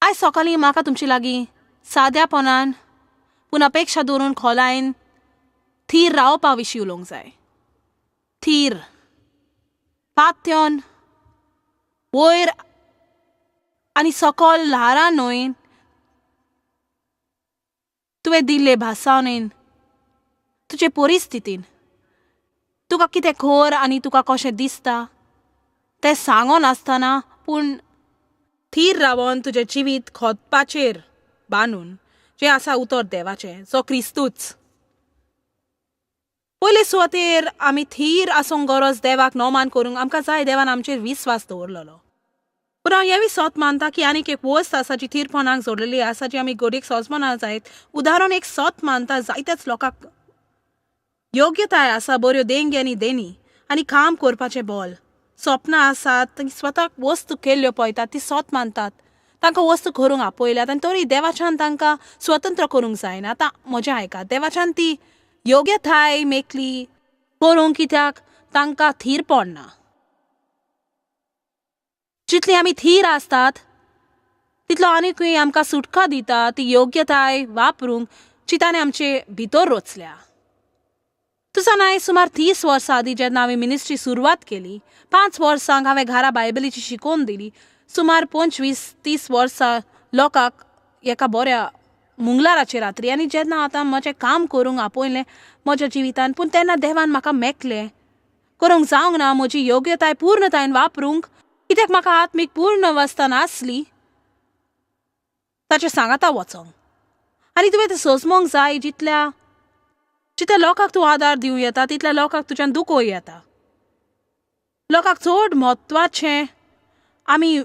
आयज सकाळीं म्हाका तुमचे लागीं साद्यापणान पूण अपेक्षा दवरून खोलायन थीर रावपा विशीं उलोवंक जाय. थीर पात्योन वयर आनी सकल ल्हारां न्हय, तुवें दिल्ले भासावणेन, तुजे परिस्थितीन तुका कितें खर आनी तुका कशें दिसता तें सांगो नासतना पूण थीर रावन तुजें जिवीत खोदपाचेर बांदून जें आसा उतर देवाचें, जो क्रिस्तूच. पयले सुवातेर आमी थीर आसूंक गरज देवाक नोमान करूंक आमकां जाय. देवान आमचेर विस्वास दवरलेलो. पूण हांव हेंवूय सत मानता की आनीक एक वस्त आसा जी थीरपणाक जोडलेली आसा, जी आमी घडयेक सोंसपना जायत. उदाहरण एक सत मानता, जायत्याच लोकांक योग्यताय आसा, बऱ्यो देंगी आनी देणी आनी काम करपाचें बल, सपनां आसात, ती स्वताक वस्तू केल्ल्यो पळयतात, ती सत मानतात, तांकां वस्तू करूंक आपयल्यात आनी तरी देवाच्यान तांकां स्वतंत्र करूंक जायना. आतां म्हजें आयकात, देवाच्यान ती योग्यताय मेकली करूंक कित्याक तांकां थीरपण ना. जितली आमी थीर आसतात तितलो आनीकूय आमकां सुटका दिता ती योग्यताय वापरूंक जी ताणें आमचे भितर रचल्या. तूं जाणाय, सुमार 30 वर्सां आदीं जेन्ना हांवें मिनिस्ट्री सुरवात केली, 5 वर्सांक हांवें घरा बायबलीची शिकोवन दिली. सुमार 25-30 वर्सां लोकांक एका बऱ्या मुंगलाराचे रात्री. आनी जेन्ना आतां म्हजें काम करूंक आपयलें म्हज्या जिवितान, पूण तेन्ना देवान म्हाका मेकलें करूंक जावंक ना म्हजी योग्यताय पूर्णतायेन वापरूंक, कित्याक म्हाका आत्मीक पूर्ण अवस्था नासली ताचे सांगाता वचोंक. आनी तुवें तें सोजमोंक जाय, जितल्या जितल्या लोकांक तूं आदार दिवं येता तितल्या लोकांक तुज्यान दुखोवं येता. लोकांक चड म्हत्वाचें आमी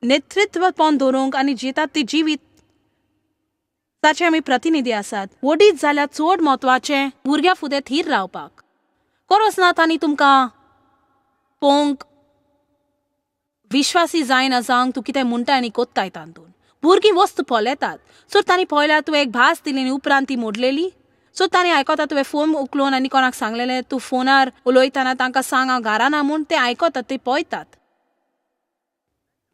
नेतृत्वपण दवरूंक आनी जितात ती जिवीत ताचे आमी प्रतिनिधी आसात. वडीत जाल्यार चड म्हत्वाचें भुरग्यां फुडें थीर रावपाक. गरज ना तांणी तुमकां पळोवंक विश्वासी जायना जावंक तूं कितें म्हणटा आनी कोत्ताय तातूंत. भुरगीं वस्तू पळयतात, सो तांणी पळयल्यार तुवें एक भास दिली आनी उपरांत ती मोडलेली. सो तांणी आयकता तुवें फोन उखलून आनी कोणाक सांगलेलें तूं फोनार उलयतना तांकां सांग हांव घरा ना म्हूण, ते आयकतात, ते पळयतात.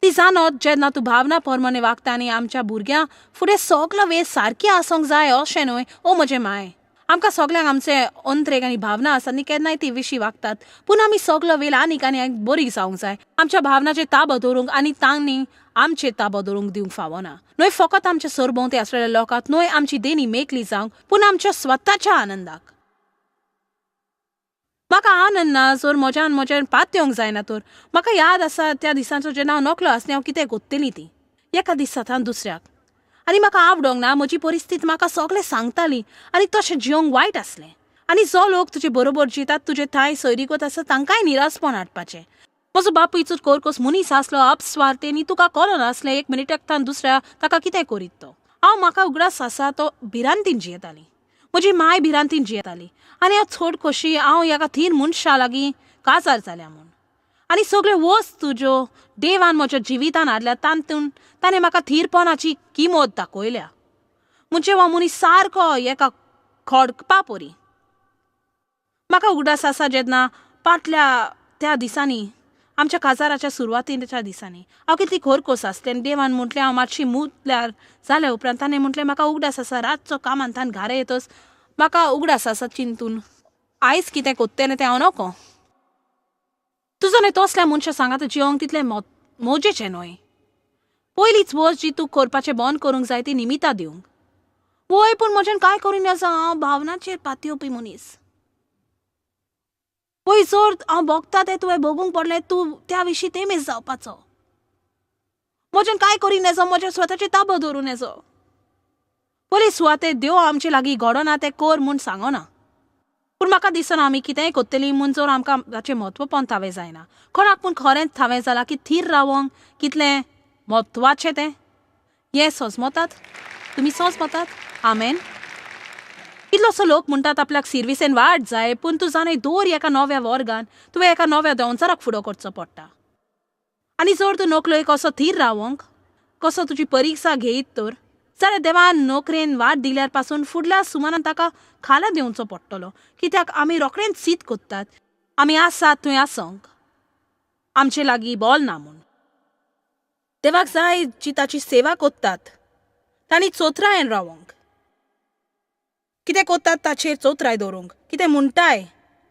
ती जाणत जेन्ना तूं भावना प्रमाणे वागता आनी आमच्या भुरग्यां फुडें सगलो वेळ सारकी आसूंक जाय अशें न्हय. ओ म्हजें माय, आमकां सगल्यांक आमचे अंतरेक आनी भावना आसात न्ही, केन्नाय ती विशीं वागतात, पूण आमी सगलो वेळ आनीक आनी बरी जावंक जाय आमच्या भावनाचेर ताबो दवरूंक आनी तांणी आमचेर ताबो दवरूंक दिवंक फावना. न्हय फकत आमच्या सरभोंवती आसलेल्या लोकांक, न्हय आमची देणी मेकली जावंक, पूण आमच्या स्वताच्या आनंदाक. म्हाका आनंद ना जर म्हज्यान म्हज्यान पातयेवंक जायना तर. म्हाका याद आसा त्या दिसांचो जेन्ना हांव नकलो आसलें, हांव कितें कोत्तली ती एका दिसा थावन दुसऱ्याक, आनी म्हाका आवडोंक ना. म्हजी परिस्थिती म्हाका सगळें सांगताली आनी तशें जिवंक वायट आसलें. आनी जो लोक तुजे बरोबर जितात, तुजे थांय सोयरीगत आसा, तांकांय निरासपण हाडपाचें. म्हजो बापूय चड कोरकोस मनीस आसलो, अपस्वार्थी, न्ही तुका कळोन आसलें एक मिनिटाक थावन दुसऱ्या ताका कितें करीत तो. हांव म्हाका उगडास आसा तो भिरांतीन जियेताली, म्हजी माय भिरांतीन जियेताली आनी हांव चड खोशी हांव एका थीर मनशा लागीं काजार जाल्या म्हूण. आनी सगळ्यो वस्तू ज्यो देवान म्हज्या जिवितान हाडल्या तातूंत ताणें म्हाका थीरपणाची किंमत दाखयल्या. म्हणजे हो मनीस सारको एका खडपा परी. म्हाका उगडास आसा जेन्ना फाटल्या त्या दिसांनी आमच्या काजाराच्या सुरवातीच्या दिसांनी हांव कितली खोरकोस आसलें आनी देवान म्हटलें हांव मातशी मुतल्यार जाल्या उपरांत ताणें म्हटलें म्हाका उगडास आसा रातचो कामान तान घारा येतच म्हाका उगडास आसा चिंतून आयज कितें कोत्तेलें तें हांव नको. तुजो न्हय तसल्या मनशां सांगाता जिवंक तितलें मजेचें न्हय. पयलीच वस्त जी तूं करपाचें बंद करूंक जाय ती निमितां दिवंक. वय पूण म्हज्यान कांय करूं नजो, हांव भावनाचेर पातयेवपी मनीस. पळय जर हांव भोगता तें तुवें भोगूंक पडलें, तूं त्या विशीं तेमेज जावपाचो. म्हज्यान कांय करी नजो, म्हज्या स्वताचेर ताबो दवरूं नजो. पयली सुवातेर देव आमचे लागीं घडना तें कर म्हूण सांगना, पूण म्हाका दिसना आमी कितेंय कोत्तली म्हूण जर आमकां ताचें म्हत्वपण थावें जायना. कोणाक पूण खरेंच थावें जालां की थीर रावंक कितलें म्हत्वाचें तें, हें सोजमतात तुमी सोजमतात? आमेन. कितलोसो लोक म्हणटात आपल्याक सिर्विसेन वाड जाय, पूण तूं जाणय दर एका नव्या वर्गान तुवें एका नव्या देंवचाराक फुडो करचो पडटा. आनी जर तूं नोकरेक कसो थीर रावंक कसो तुजी परिक्षा घेयत तर जाल्यार देवान नोकरेन वाड दिल्यार पासून फुडल्या सुमारान ताका खाला देंवचो पडटलो. कित्याक आमी रोखडेंच सीत कोत्तात, आमी आसात थंय आसोंक आमचे लागीं बोल ना म्हूण. देवाक जाय जी ताची सेवा कोत्तात तांणी चोत्रायेन रावोंक, कितें कोत्तात ताचेर चोत्राय दवरूंक, कितें म्हणटाय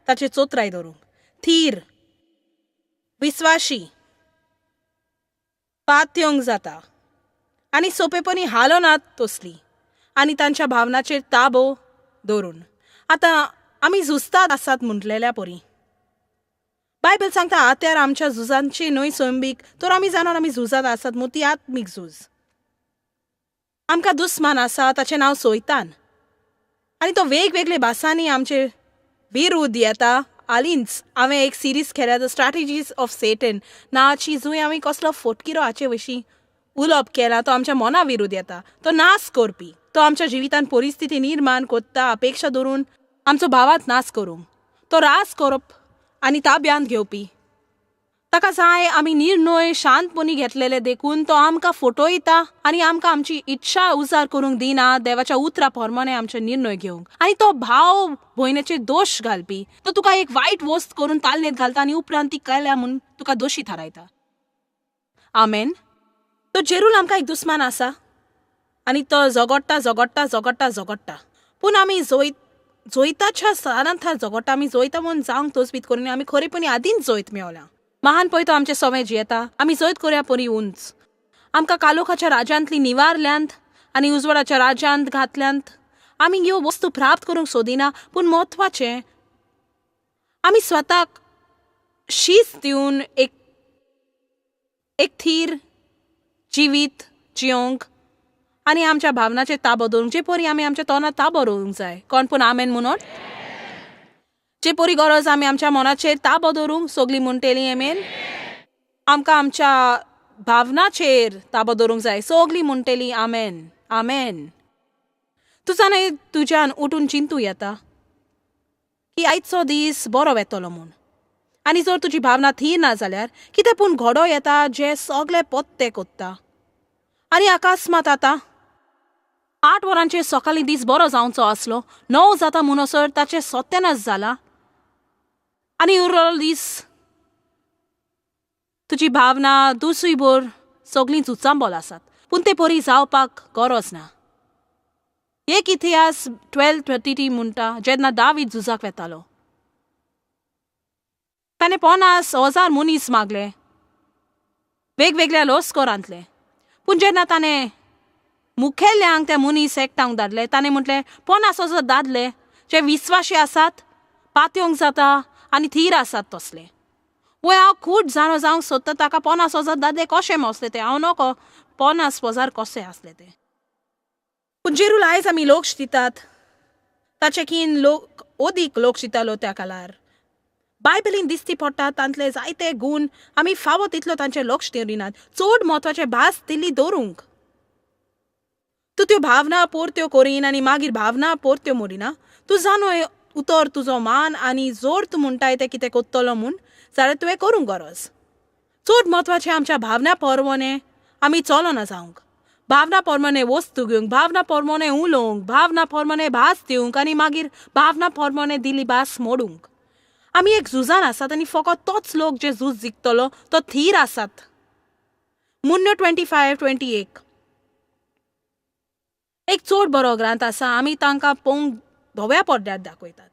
ताचेर चोत्राय दवरूंक, थीर, विस्वाशी, पातयेवंक जाता आनी सोंपेपणी हालनात तसली आनी तांच्या भावनाचेर ताबो दवरून. आतां आमी झुजतात आसात म्हटलेल्या परी बायबल सांगता आत्यार आमच्या झुजांची न्हय सैंबीक, तर आमी जाणून आमी झुजात आसात म्हूण ती आत्मीक झूज. आमकां दुस्मान आसा ताचें नांव सोयतान आनी तो वेगवेगळे भासांनी आमचे विरुद्ध येता. हालींच हांवें एक सिरीज केल्या the strategies of Satan नांवाची, जंय हांवें कसलो फोटकिरो हाचे विशीं उलोवप केलां. तो आमच्या मना विरुद्ध येता, तो नाश करपी, तो आमच्या जिवितान परिस्थिती निर्माण करता अपेक्षा धरून आमचो भावात नाश करूंक, तो रास करप आनी ताब्यांत घेवपी. ताका जाय आमी निर्णय शांतपणी घेतलेले देखून तो आमकां फटयता आनी आमकां आमची इच्छा उजार करूंक दिना देवाच्या उतरा प्रमाणे आमचे निर्णय घेवंक. आनी तो भाव भयणीचेर दोश घालपी, तो तुका एक वायट वस्त करून तालनेत घालता आनी उपरांत ती केल्या म्हूण तुका दोशी थारायता. आमेन. तो जेरूल आमकां एक दुस्मान आसा आनी तो झगडटा झगडटा झगडटा झगडटा, पूण आमी जोयताच्या सारांत झगडटा. आमी जोयता म्हूण जावंक तोचबीत करून आमी खरेपणी आदींच जोयत मेवल्या. महान पळय तो आमचे सवे जियेता, आमी जैत करया परी उंच. आमकां कालोखाच्या राज्यांतली निवारल्यांत आनी उजवाडाच्या राज्यांत घातल्यांत. आमी ह्यो वस्तू प्राप्त करूंक सोदिना, पूण म्हत्वाचें आमी स्वताक शीस दिवन एक एक थीर जिवीत जियोंक आनी आमच्या भावनाचेर ताबो दवरूंक. जे परी आमी आमच्या तोंडार ताबो दवरूंक जाय. कोण पूण आमेन म्हणून जे परी गरज आमी आमच्या मनाचेर ताबो दवरूंक. सगळीं म्हणटेलीं आमेन. आमकां आमच्या भावनाचेर ताबो दवरूंक जाय. सगळीं म्हणटेलीं आमेन आमेन. तूं जाणाय तुज्यान उठून चिंतू येता की आयचो दीस बरो वेतलो म्हूण, आनी जर तुजी भावना थीर ना जाल्यार कितें पूण घडो येता जें सगळें पत्ते कोत्ता. आनी अकस्मात आतां 8 वरांचेर सकाळीं दीस बरो जावचो आसलो, 9 जाता म्हणसर ताचें सत्यानाश जाला आनी उरलो दीस तुजी भावना दुसरी भर सगळीं चुचांबोल आसात. पूण ते परी जावपाक गरज ना. एक इतिहास 12:30 म्हणटा, जेन्ना दावीद झुजाक वेतालो ताणें 50,000 मनीस मागले वेगवेगळ्या लश्करांतले. पूण जेन्ना ताणें मुखेल्यांक ते मनीस एकठांय धाडले ताणें म्हटलें 50,000 दादले जे विस्वाशी आसात, पातयेवंक जाता आनी थीर आसात तसले. वय हांव खूब जाणो जावंक सोदता ताका 50,000 दादले कशें मोसले ते, हांव नको 50,000 कशें आसले ते. पूण जेरूल आयज आमी लोक दितात ताचे कीन लोक अदीक लोक दितालो त्या काळार. बायबलीन दिसती पडटा तांतले जायते गूण आमी फावो तितलो तांचे लक्ष दवरिनात. चड म्हत्वाचे भास दिल्ली दवरूंक. तूं त्यो भावना पोरत्यो करीन आनी मागीर भावना पोरत्यो मोडिना. तूं जाणो उतर तुजो मान आनी जोर तूं म्हणटाय तें कितें कोत्तलो म्हूण जाल्यार तुवें करूंक गरज. चड म्हत्वाचें आमच्या भावना परवणे आमी चलना जावंक, भावना परमाणे वस्तू घेवंक, भावना परमाणे उलोवंक, भावना परमाणे भास दिवंक आनी मागीर भावना परमाणे दिल्ली भास मोडूंक. आमी एक झुजान आसात आनी फकत तोच लोक जे झूज जिखतलो तो थीर आसात. मुन्नो 25:21 एक चड बरो ग्रांथ आसा. आमी तांकां पळोवंक धव्या पड्ड्यार दाखयतात.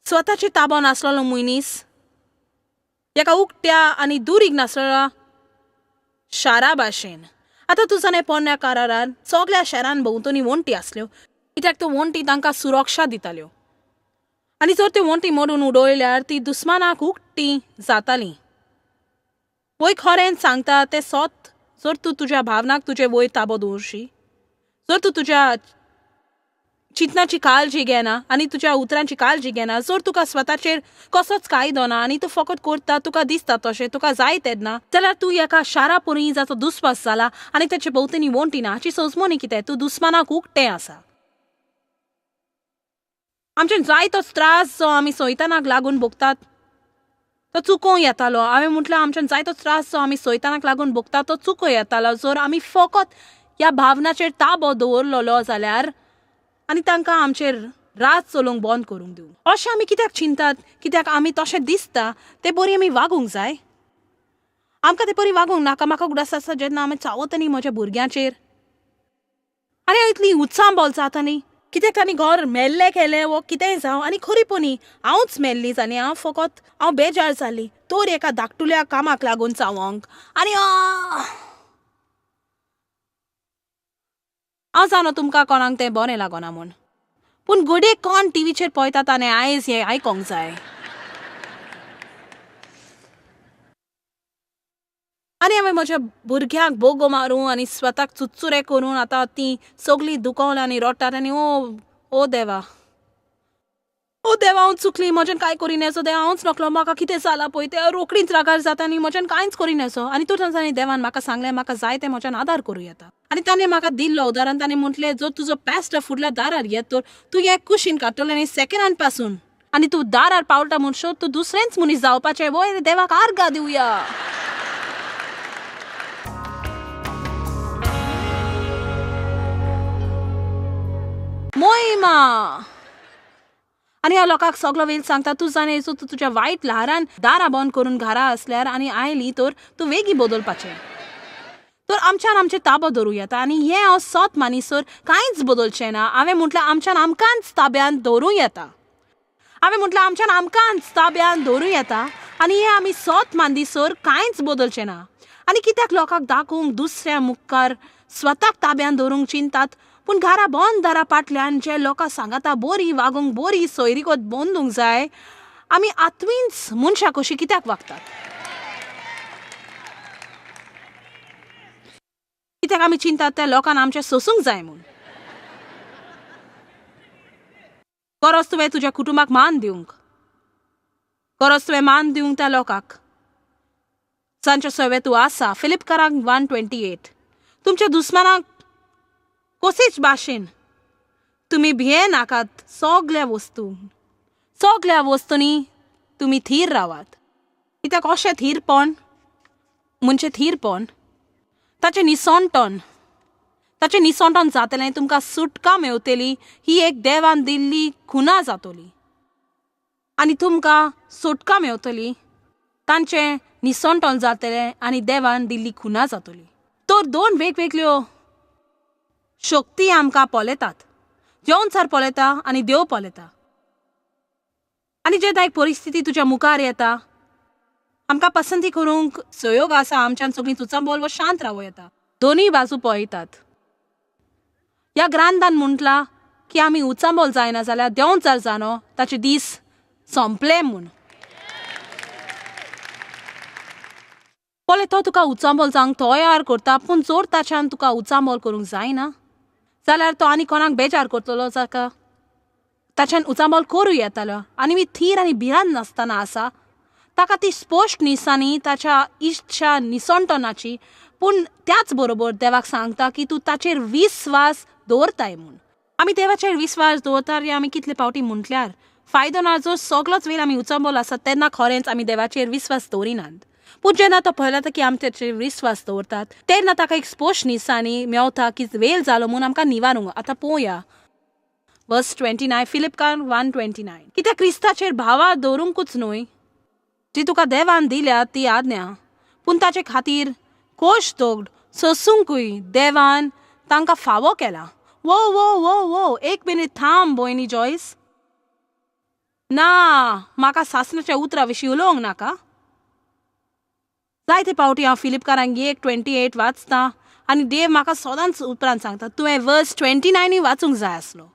स्वताचे ताबो नासलेलो मनीस एका उकट्या आनी दुरीग नासलेल्या शारा भाशेन. आतां तूं जाणा पोरण्या कारारान सगळ्या शारान भोंवतणी वण्टी आसल्यो, कित्याक त्यो वण्टी तांकां सुरक्षा दिताल्यो आनी जर त्यो वण्टी मोडून उडयल्यार ती दुस्मानाक उकटी जाताली. वय खरें सांगता तें सत. जर तूं तुज्या भावनाक तुजे वयर ताबो दवरशी, जर तूं तुज्या चिंतनाची काळजी घेना आनी तुज्या उतरांची काळजी घेना, जर तुका स्वताचेर कसोच कायदो ना आनी तूं फकत करता तुका दिसता तशें तुका जाय तेन्ना, जाल्यार तूं एका शारा परी जाचो दुस्वास जाला आनी ताचे भोंवतणी वण्टी ना. हाची सजमणी कितें, तूं दुस्मानाक उकतें आसा. आमचे जायतोच त्रास जो आमी सैतानाक लागून भोगतात तो चुकोवंक येतालो. हांवें म्हटलें आमच्यान जायतो त्रास जो आमी सैतानाक लागून भोगतात तो चुकोवंक येतालो जर आमी फकत ह्या भावनाचेर ताबो दवरलेलो जाल्यार आनी तांकां आमचेर राज चलोवंक बंद करूंक दिवं. अशें आमी कित्याक चिंतात? कित्याक आमी तशें दिसता ते बरी आमी वागूंक जाय. आमकां ते परी वागूंक नाका. म्हाका उगडास आसा जेन्ना आमी चावत न्ही म्हज्या भुरग्यांचेर आनी हांव इतली उचांबळ जाता न्ही, कित्याक तांणी घर मेल्लें केलें वो कितेंय जावं. आनी खरीपणी हांवूच मेल्ली आनी हांव फकत हांव बेजार जाली तर एका धाकटुल्या कामाक लागून चावोंक. आनी हांव जाणो तुमकां कोणाक तें बरें लागना म्हूण, पूण घडये कोण टिवीचेर पळयता ताणें आयज हें आयकोंक जाय. आनी हांवें म्हज्या भुरग्यांक बोगो मारून आनी स्वताक चुरचुरे करून आतां तीं सगळीं दुखवल्या आनी रडटात आनी ओ ओ देवा, ओ देवा, हांव चुकली, म्हज्यान कांय करी नेजो देवा, हांवच नकलो, म्हाका कितें जालां पळय तें रोखडीच रागार जाता आनी म्हज्यान कांयच करी नेजो. आनी तूं देवान म्हाका सांगलें म्हाका जाय तें म्हज्यान आदार करूं येता. आनी ताणें म्हाका दिल्लो उदाहरण, ताणें म्हटलें जर तुजो पॅस्टर फुडल्या दारार येत तर तूं हें कुशीन काडटलो आनी सेकेंड हँड पासून आनी तूं दारार पावता म्हणसर तूं दुसरेंच मनीस जावपाचें. वयर देवाक आर्गां दिवया. मोहिमा. आनी ह्या लोकांक सगलो वेळ सांगता तूं जाणा तूं तुज्या वायट ल्हारान दारां बंद करून घरा आसल्यार आनी आयली तर तूं वेगीं बदलपाचें. तर आमच्यान आमचें ताबो धरूं येता. आनी हें हांव सत मानीसर कांयच बदलचें ना. हांवें म्हटलें आमच्यान आमकांच ताब्यान दवरूं येता. हांवें म्हटलें आमच्यान आमकांच ताब्यान दवरूं येता. आनी हें आमी सत मानदीसर कांयच बदलचें ना. आनी कित्याक लोकांक दाखोवंक दुसऱ्या मुखार स्वताक ताब्यान दवरूंक चिंतात, पूण घरा बंद दारा फाटल्यान जे लोकां सांगाता बरी वागूंक बरी सोयरीगत बंदूंक जाय, आमी आत्मींच मनशां कशीं कित्याक वागतात? कित्याक आमी चिंतात त्या लोकांक आमचें सोसूंक जाय म्हूण? गरज तुवें तुज्या कुटुंबाक मान दिवंक, गरज तुवें मान दिवंक त्या लोकांक जांच्या सवे तूं आसा. फिलिपकारांक 1:28. तुमच्या दुस्मानाक कशीच भाशेन तुमी भिये नाकात. सगल्या वस्तू सगल्या वस्तूंनी तुमी थीर रावात. कित्याक अशें थीरपण म्हणजे थीरपण ताचें निसणटण, ताचें निसणटण जातलें, तुमकां सुटका मेवतली. ही एक देवान दिल्ली खुना जातली आनी तुमकां सुटका मेवतली. तांचें निसणटण जातलें आनी देवान दिल्ली खुना जातली. तर दोन वेगवेगळ्यो शक्ती आमकां पळयतात. देवचार पळयता आनी देव पळयता. आनी जेन्ना एक परिस्थिती तुज्या मुखार येता, आमकां पसंती करूंक सहयोग आसा. आमच्यान सगळीं तुचांबोल व शांत रावं येता. दोनूय बाजू पळयतात. ह्या ग्रांदान म्हटलां की आमी उचांबोल जायना जाल्यार देंवचार जाणो ताचे दीस सोंपले म्हूण. पळय तो तुका उचांबोल जावंक तयार करता, पूण जर ताच्यान तुका उचांबोल करूंक जायना जाल्यार तो आनी कोणाक बेजार करतलो जाका ताच्यान उचांबोल करूं येतालो. आनी मी थीर आनी भिरांत नासतना आसा ताका ती स्पश्ट निसांनी ताच्या इच्छा निसणटनाची, पूण त्याच बरोबर देवाक सांगता की तूं ताचेर विस्वास दवरताय म्हूण. आमी देवाचेर विस्वास दवरता रे आमी कितले फावटी म्हटल्यार फायदो ना. जो सगलोच वेळ आमी उचांबोल आसा तेन्ना खरेंच आमी देवाचेर विस्वास दवरिनात. पूण जेन्ना तो पळयता की आमी ताचेर विस्वास दवरतात तेन्ना ताका एक स्पश्ट निसांनी मेवता की वेळ जालो म्हूण आमकां निवारूंक. आतां पळोवया वर्स 29, फिलिपकार 1:29. कित्याक क्रिस्ताचेर भावा दवरूंकूच न्हय जी तुका देवान दिल्या ती आज्ञा, पूण ताचे खातीर कोश दगड सोसूंकूय देवान तांकां फावो केला. वो वो वो वो एक मिनीट थांब भयणी जॉयस. ना, म्हाका सासणाच्या उतरां विशीं उलोवंक नाका. जायते फावटी हांव फिलिपकारांक 1:28 वाचता आनी देव म्हाका सदांच उपरांत सांगता तुवें वर्स 29 वाचूंक जाय आसलो.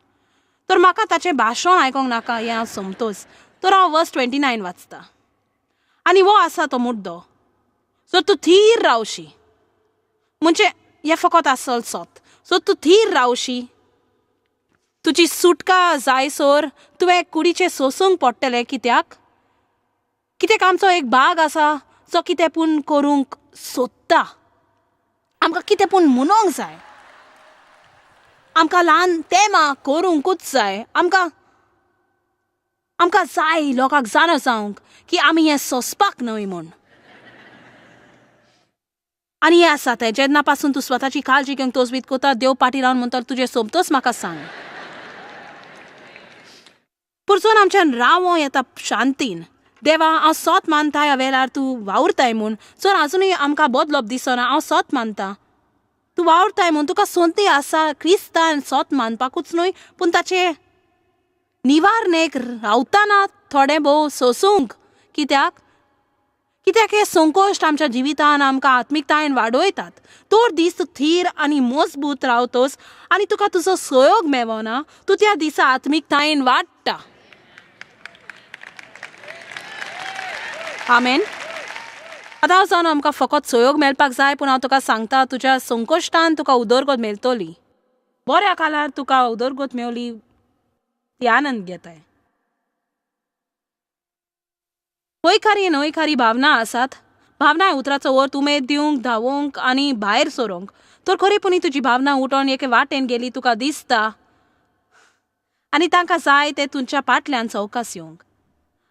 तर म्हाका ताचें भाशण आयकोंक नाका हें हांव समतोच. तर हांव वर्स 29 वाचता आनी हो आसा तो मुद्दो. सो तूं थीर रावशी म्हणजे हें फकत आसल सत. सो तूं थीर रावशी, तुजी सुटका जायसर तुवें कुडीचें सोसूंक पडटलें. कित्याक कित्याक आमचो एक भाग आसा जो कितें पूण करूंक सोदता. आमकां कितें पूण म्हणोंक जाय, आमकां ल्हान तेमां करूंकूच जाय. आमकां आमकां जाय लोकांक जाणा जावंक की आमी हें सोंसपाक न्हय म्हूण. आनी हें आसा तें जेन्ना पासून तूं स्वताची काळजी घेवंक तजवीज करता, देव पाटी रावन म्हणटा तुजें सोमतोच म्हाका सांग. पुरचोन आमच्यान रावों येता शांतीन, देवा हांव सोत मानता ह्या वेळार तूं वावुरताय म्हूण. जर आजुनूय आमकां बदलप दिसना, हांव सोत मानता तूं वावुरताय म्हूण. तुका संदी आसा क्रिस्तान सोत मानपाकूच न्हय, पूण ताचे निवारणेक रावतना थोडें भोव सोसूंक. कित्याक कित्याक हे संकोश्ट आमच्या जिवितान आमकां आत्मिकतायेन वाडयतात. तर दीस तूं थीर आनी मजबूत रावतोस आनी तुका तुजो सहयोग मेवना, तूं त्या दिसा आत्मिकतायेन वाडटा. आमेन. आतां हांव जाणा आमकां फकत सहयोग मेळपाक जाय, पूण हांव तुका सांगता तुज्या संकोश्टान तुका उदरगत मेळटली. बऱ्या काळार तुका उदरगत मेवली ती आनंद घेताय. हयकारी न्हयकारी भावना आसात. भावना उतराचो अर्थ उमेद दिवंक, धांवोंक आनी भायर सरोंक. तर खरेपणी तुजी भावना उठोन एके वाटेन गेली तुका दिसता आनी तांकां जाय तें तुमच्या फाटल्यान सवकास येवंक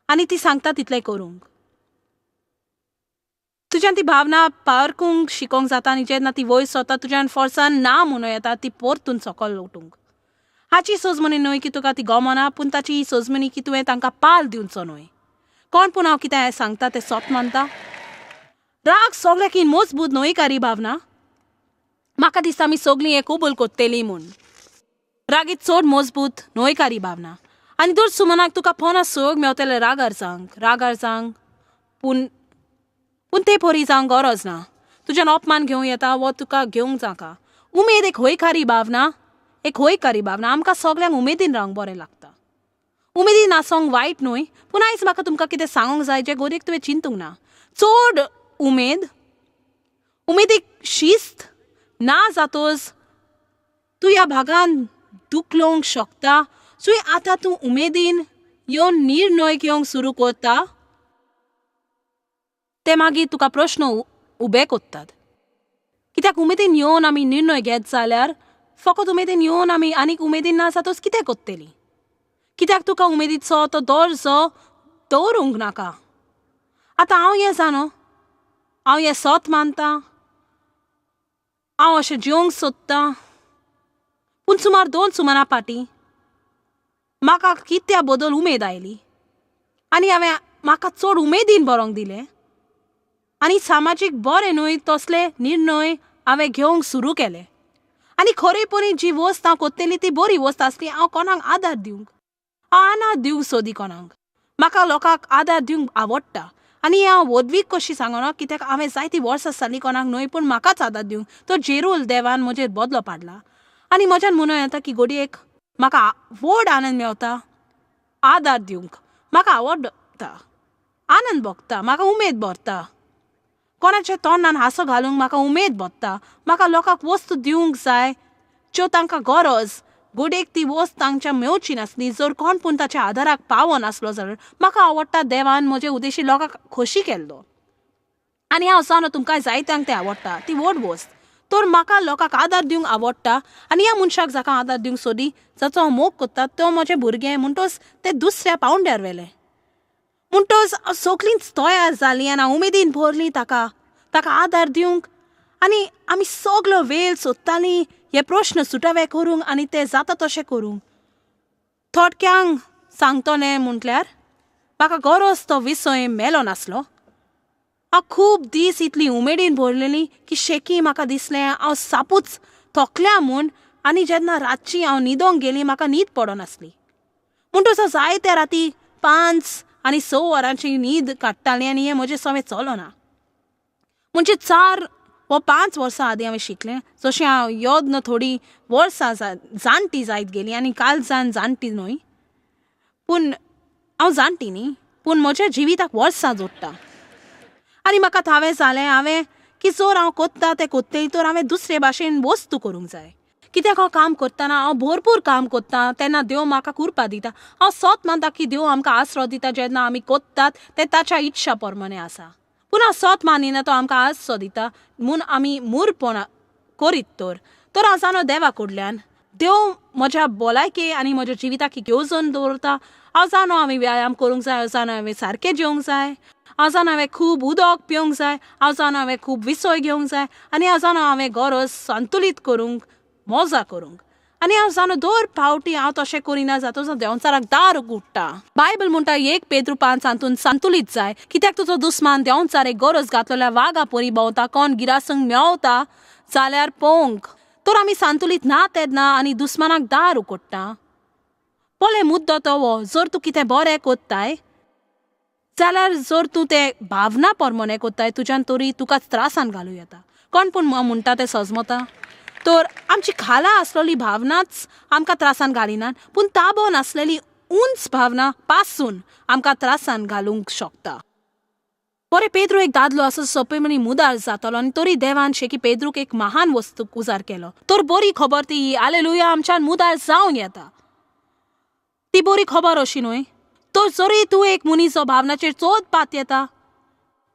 आनी ती सांगता तितलें करूंक. तुज्यान ती भावना पारकूंक शिकोंक जाता आनी जेन्ना ती वयर सरता तुज्यान फोर्सान ना म्हणूं येता ती परतून सकयल उठूंक. हाची सजमणी न्हय की तुका ती गमना, पूण ताची ही सजमणी की तुवें तांकां पाल दिवचो न्हय. कोण पूण हांव कितें सांगता तें सोत मानता. राग सगळ्याकी मजबूत न्हयकारी भावना. म्हाका दिसता आमी सगळीं हें कबूल करतलीं म्हूण. रागीत चड मजबूत न्हयकारी भावना. आनी दर सुमनाक तुका पोना सहयोग मेवतले रागार जावंक, रागार जावंक, पूण पूण ते परी जावंक गरज ना. तुज्यान अपमान घेवं येता वो तुका घेवंक जाका. उमेद एक हयकारी भावना, एक हयकारी भावना. आमकां सगळ्यांक उमेदीन रावंक बरें लागता. उमेदीन आसोंक वायट न्हय, पूण आयज म्हाका तुमकां कितें सांगूंक जाय जें गोरयेक तुवें चिंतूंक ना. चड उमेद, उमेदीक शिस्त ना जातोच तूं ह्या भागान दुखलोवंक शकता. सो आतां तूं उमेदीन येवन निर्णय घेवंक सुरू करता ते मागीर तुका प्रश्न उबे कोत्तात. कित्याक उमेदीन येवन आमी निर्णय घेत जाल्यार फकत उमेदीन येवन आमी आनीक उमेदीन ना जातोच कितें कोत्तली. कित्याक तुका उमेदीचो तो दर्जो दवरूंक नाका. आतां हांव हें जाणो, हांव हें सत मानता, हांव अशें जेवंक सोदतां, पूण सुमार 2 सुमारा फाटीं म्हाका कित्या बदल उमेद आयली आनी हांवें म्हाका चड उमेदीन बरोवंक दिलें आनी सामाजीक बरें न्हय तसले निर्णय हांवें घेवंक सुरू केले. आनी खरेपणी जी वस्त हांव कोत्तली ती बरी वस्त आसली. हांव कोणाक आदार दिवंक, हांव आदार दिवंक सोदी कोणाक. म्हाका लोकांक आदार दिवंक आवडटा आनी हांव वदवीक कशी सांगना कित्याक हांवें जायतीं वर्सां जालीं कोणाक न्हय पूण म्हाकाच आदार दिवंक. तो जेरूल देवान म्हजेर बदलो पाडला आनी म्हज्यान म्हणूं येता की घडयेक म्हाका व्हड आनंद मेवता आदार दिवंक. म्हाका आवडटा, आनंद भोगता, म्हाका उमेद भरता. कोणाच्या तोंडान हांसो घालूंक म्हाका उमेद भरता. म्हाका लोकांक वस्तू दिवंक जाय ज्यो तांकां गरज. घडयेक ती वस्त तांच्या मेवची नासली, जर कोण पूण ताच्या आदाराक पावनासलो जाल्यार म्हाका आवडटा देवान म्हजे उद्देशी लोकांक खोशी केल्लो. आनी हांव जाणा तुमकां जायत्यांक तें आवडटा ती व्हड वस्त. तर म्हाका लोकांक आदार दिवंक आवडटा आनी ह्या मनशाक जाका आदार दिवंक सोदी, जाचो हांव मोग करता, तो म्हजें भुरगें म्हणटोच तें दुसऱ्या पावंड्यार व्हेलें. म्हणटोच सगळींच तयार जालीं आनी हांव उमेदीन भरली ताका ताका आदार दिवंक. आनी आमी सगलो वेळ सोदतालीं हे प्रश्न सुटावे करूंक आनी ते जाता तशें करूंक. थोडक्यांक सांगतलें म्हटल्यार म्हाका गरज तो विसय मेलो नासलो. हांव खूब दीस इतली उमेदीन भरलेली की शेकी म्हाका दिसलें हांव सापूच थकल्या म्हूण. आनी जेन्ना रातची हांव न्हिदोंक गेली म्हाका न्हीद पडनासली. म्हणटच हांव जायत्या राती 5 आनी 6 वरांची न्हीद काडटाली आनी हें म्हजें सवें चलना. म्हणजे 4 वा 5 वर्सां आदीं हांवें शिकलें. जशें हांव यत्न थोडीं वर्सां जाणटी जायत गेली आनी कालजान जाणटी न्हय, पूण हांव जाणटी न्ही, पूण म्हज्या जिविताक वर्सां जोडटा. आनी म्हाका थावें जालें हांवें की जर हांव कोत्ता तें कोत्तलें तर हांवें दुसरे भाशेन वस्तू करूंक जाय. कित्याक हांव काम करतना हांव भरपूर काम करता तेन्ना देव म्हाका कुरपा दिता. हांव सत मानता की देव आमकां आसरो दिता जेन्ना आमी कोत्तात तें ताच्या इच्छा प्रमाणे आसा. पूण हांव सत मानिना तो आमकां आसरो दिता म्हूण आमी मुरपण करीत तर तर हांव जाणो देवा कडल्यान देव म्हज्या भलायके आनी म्हज्या जिविताक येवजण दवरता. हांव जाणो हांवें व्यायाम करूंक जाय, हांव जाणो हांवें सारकें जेवंक जाय, हांव जाणा हांवें खूब उदक पिवंक जाय, हांव जाणा हांवें खूब विसय घेवंक जाय आनी हांव जाणा हांवें गरज संतुलीत करूंक, मजा करूंक. आनी हांव जाणो दर फावटी हांव तशें करिना जाता देंवचाराक दार उगडटा. बायबल म्हणटा 1 पेद्रू 5 हातून संतुलीत जाय, कित्याक तुजो दुस्मान देंवचार एक गरज घातलेल्या वागा परी भोंवता, कोण गिरासंग मेवता जाल्यार पळोवंक. तर आमी संतुलीत ना तेन्ना आनी दुस्मानाक दार उगडटा. पळय मुद्दो तो हो, जर तूं कितें बरें कोत्ताय जाल्यार जर तूं तें भावना प्रमाणे कोत्ताय तुज्यान तरी तुकाच त्रासान घालूं येता. कोण पूण म्हणटा तें सजमता. तर आमची खाला आसलेली भावनाच आमकां त्रासान घालिनात, पूण ताबो नासलेली उंच भावना पासून आमकां त्रासान घालूंक शकता. बरें, पेद्रू एक दादलो आसो सोंपेपणी मुदार जातालो आनी तरी देवान शेकी पेद्रूक एक महान वस्तू उजार केलो. तर बरी खबर ती, हालेलुया, आमच्यान मुदार जावंक येता. ती बरी खबर अशी न्हय. तर जरी तूं एक मनीस जो भावनाचेर चड पात येता,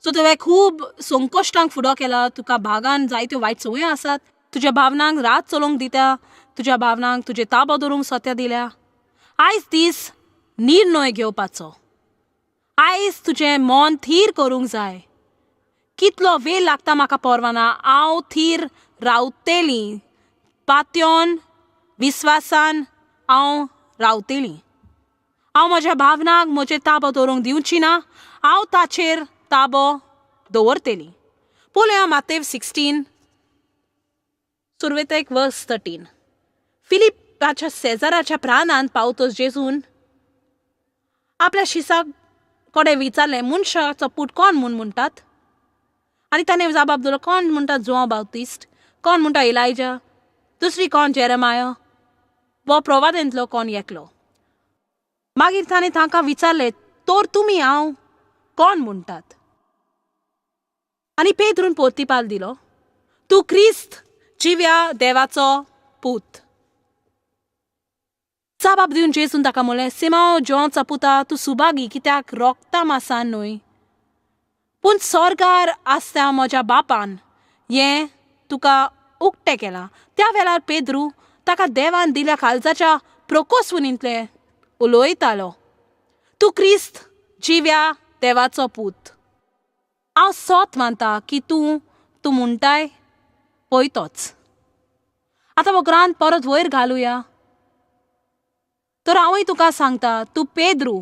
सो तुवें खूब संकश्टांक फुडो केला, तुका भागान जायत्यो वायट संवयो आसात, तुज्या भावनांक रात चलोवंक दिता, तुज्या भावनांक तुजे ताबो दवरूंक सत्या दिल्या, आयज दीस निर्णय घेवपाचो. आयज तुजें मन थीर करूंक जाय. कितलो वेळ लागता म्हाका परवाना, हांव थीर रावतली, पात्योन विस्वासान हांव रावतली. हांव म्हज्या भावनांक म्हजेर ताबो दवरूंक दिवची ना, हांव ताचेर ताबो दवरतली. पळोवया मातेव 16 सुरवेक वर्स 13. फिलिपाच्या शेजाराच्या प्राणांत पावतोच जेजून आपल्या शिसाक कडेन विचारलें, मनशाचो पूत कोण म्हूण म्हणटात? आनी ताणें जबाब दिलो, कोण म्हणटा जुआंव बाप्तिस्त, कोण म्हणटा इलायजा, दुसरी कोण जेरेमाया, वो प्रवादेंतलो कोण एकलो. मागीर ताणें तांकां विचारलें, तर तुमी हांव कोण म्हणटात? आनी पेद्रून पोर्तिपाल दिलो, तूं क्रिस्त जिव्या देवाचो पूत. जबाब दिवन जेजून ताका म्हणलें, सिमांव जोंचा पुता, तूं सुभागी, कित्याक रोगता मासान न्हय, पूण स्वर्गार आसता म्हज्या बापान हें तुका उक्तें केलां. त्या वेळार पेद्रू ताका देवान दिल्या काळजाच्या प्रोकोसवणींतलें उलयतालो, तूं क्रिस्त जिव्या देवाचो पूत. हांव सोत मानता की तूं तूं म्हणटाय पळयतोच. आतां हो ग्रांत परत वयर घालुया. तर हांवूय तुका सांगता, तूं पेद्रू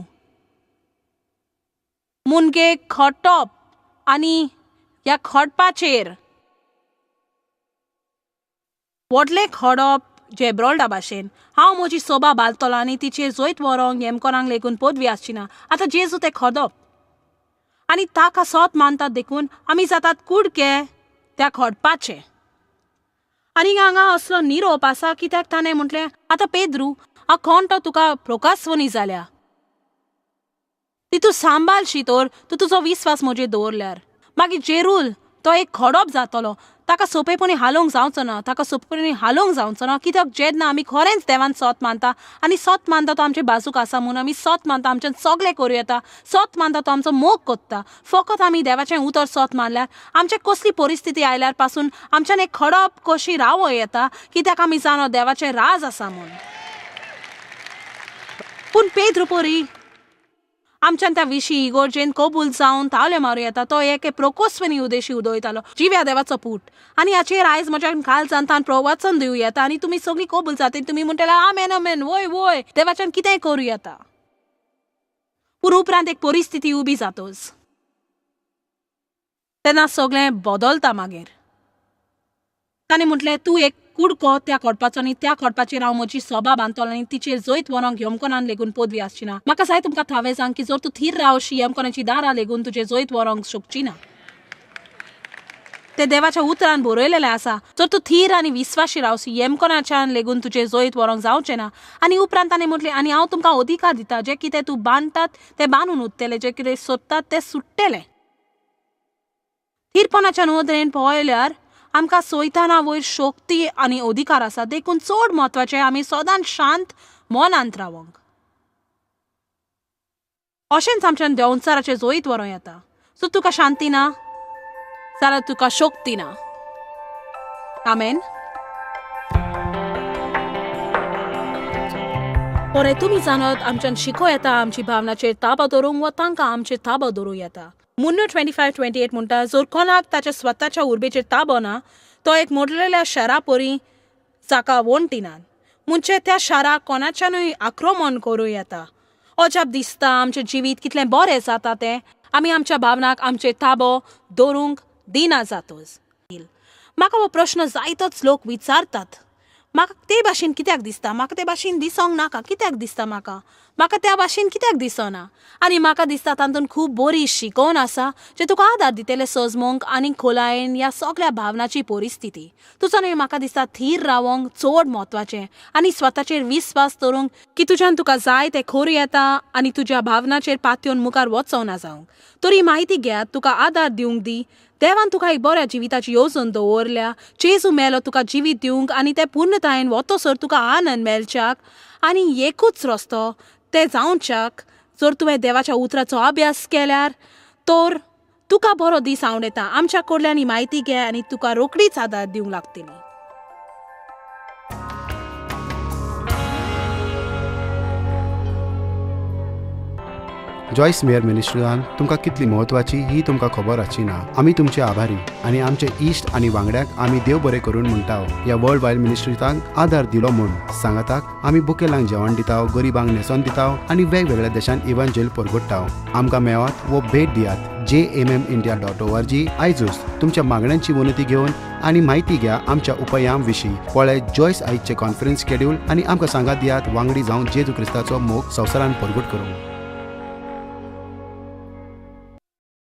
मुनगे खटप आनी ह्या खडपाचेर व्हडलें खडप जेब्रोल्डा भाशेन हांव म्हजी सोबा बालतलो आनी तिचेर जैत व्हरोंक येमकोरांक लेगून पदवी आसची ना. आतां जेजू तें खडप आनी ताका सोत मानतात देखून आमी जातात कुडके त्या खडपाचे. आनी हांगा असलो निरोप आसा कित्याक ताणें म्हटलें, आतां पेद्रू हांव कोण तो तुका प्रोकासवनी जाल्या, ती तूं सांबाळशी तर तूं तुजो विस्वास म्हजेर दवरल्यार. मागीर जेरूल तो एक खडप जातलो, ताका सोंपेपणी हालोवंक जावचो ना, ताका सोंपेपणी हालोवंक जावचो ना. कित्याक जेन्ना आमी खरेंच देवान सोत मानता आनी सोत मानता तो आमचे बाजूक आसा म्हूण आमी सोत मानता, आमच्यान सगळें करूं येता, सोत मानता तो आमचो मोग कोत्ता. फकत आमी देवाचें उतर सोत मानल्यार आमचे कसली परिस्थिती आयल्यार पासून आमच्यान एक खडप कशी रावो येता, कित्याक आमी जाणो देवाचें राज आसा म्हूण. पूण पेद्रू परी आमच्यान त्या विशीं इगोर्जेन कबूल जावन तावल्यो मारूं येता. तो एके प्रोकोस्वनी उदेशी उदयतालो, जिव्या देवाचो पूत. आनी हाचेर आयज म्हज्या काळजान तान प्रवचन दिवं येता आनी तुमी सगळीं कबूल जाता, तुमी म्हणटले आमेन आमेन, वय वय, देवाच्यान कितेंय करूं येता. पूण उपरांत एक परिस्थिती उबी जातच तेन्ना सगळें बदलता. मागीर ताणें म्हटलें, तूं एक कुडको त्या खडपाचो आनी त्या खडपाचेर हांव म्हजी सोबा बांदतलो आनी तिचेर जैत व्हरोंक यमकोनान लेगून पदवी आसची ना. म्हाका जाय तुमकां थावें सांग की जर तूं थीर रावशी यमकोनाची दारां लेगून तुजें जैत व्हरोंक शकची ना. तें देवाच्या उतरान बरयलेलें आसा, जर तूं थीर आनी विस्वाशी रावशी यमकोनाच्यान लेगून तुजें जैत व्हरोंक जावचें ना. आनी उपरांत ताणें म्हटलें, आनी हांव तुमकां अधिकार दिता, जें कितें तूं बांदतात तें बांदून उरतलें, जें कितें सोदतात तें सुट्टलें. थीरपणाच्या नदरेन पळयल्यार आमकां सोयताना वयर शक्ती आनी अधिकार आसा, देखून चड म्हत्वाचें आमी सदांच शांत मनांत रावंक. अशेंच आमच्यान देंवचाराचें जैत व्हरूं येता. सो तुका शांती ना जाल्यार तुका शक्ती ना. आमेन. बरें, तुमी जाणत आमच्यान शिकों येता आमची भावनाचेर ताबो दवरूंक वा तांकां आमचेर ताबो दवरूं येता. मुन्नो 25-28 म्हणटा, जर कोणाक ताच्या स्वताच्या उर्बेचेर ताबो ना तो एक मोडलेल्या शरा परी जाका वणटिनात, म्हणजे त्या शाराक कोणाच्यानूय आक्रमण करूं येता. अजाप दिसता आमचें जिवीत कितलें बरें जाता तें आमी आमच्या भावनाक आमचे ताबो दवरूंक दिना जातोच. म्हाका हो प्रश्न जायतोच लोक विचारतात. म्हाका ते भाशेन कित्याक दिसता, म्हाका ते भाशेन दिसोंक नाका, कित्याक दिसता म्हाका, म्हाका त्या भाशेन कित्याक दिसना? आनी म्हाका दिसता तातूंत खूब बरी शिकोवन आसा जे तुका आदार दितले सजमोंक आनी खोलायेन ह्या सगळ्या भावनाची परिस्थिती. तुजो न्हय म्हाका दिसता थीर रावोंक चड म्हत्वाचें आनी स्वताचेर विस्वास दवरूंक की तुज्यान तुका जाय तें करूं येता आनी तुज्या भावनाचेर पातयेवन मुखार वचना जावंक. तरी म्हायती घेयात, तुका आदार दिवंक दी. देवान तुका एक बऱ्या जिविताची येवजण दवरल्या. जेजू मेलो तुका जिवीत दिवंक आनी तें पूर्णतायेन वतसर तुका आनंद मेळच्याक आनी एकूच रस्तो तें जावच्याक जर तुवें देवाच्या उतराचो अभ्यास केल्यार तर तुका बरो दीस आवडटा. आमच्या कडल्यान ही म्हायती घे आनी तुका रोखडीच आदार दिवंक लागतली. जॉयस मेयर मिनिस्ट्रीन तुमकां कितली म्हत्वाची ही तुमकां खबर आसची ना. आमी तुमचे आभारी आनी आमचे इश्ट आनी वांगड्याक आमी देव बरें करून म्हणटा ह्या वर्ल्ड वायड मिनिस्ट्रींत आदार दिलो म्हूण. सांगाताक आमी बुकेलांक जेवण दिता, गरिबांक न्हेसोन दिता आनी वेगवेगळ्या देशांत इव्हांजेल परगट्टा. आमकां मेळात वो भेट दियात jmmindia.org. आयजूच तुमच्या मागण्यांची विनंती घेवन आनी म्हायती घ्या आमच्या उपायां विशीं. पळय जॉयस आयजचे कॉन्फरन्स शेड्यूल आनी आमकां सांगात दियात वांगडी जावन जेजू क्रिस्ताचो मोग संवसारान परगट करूंक.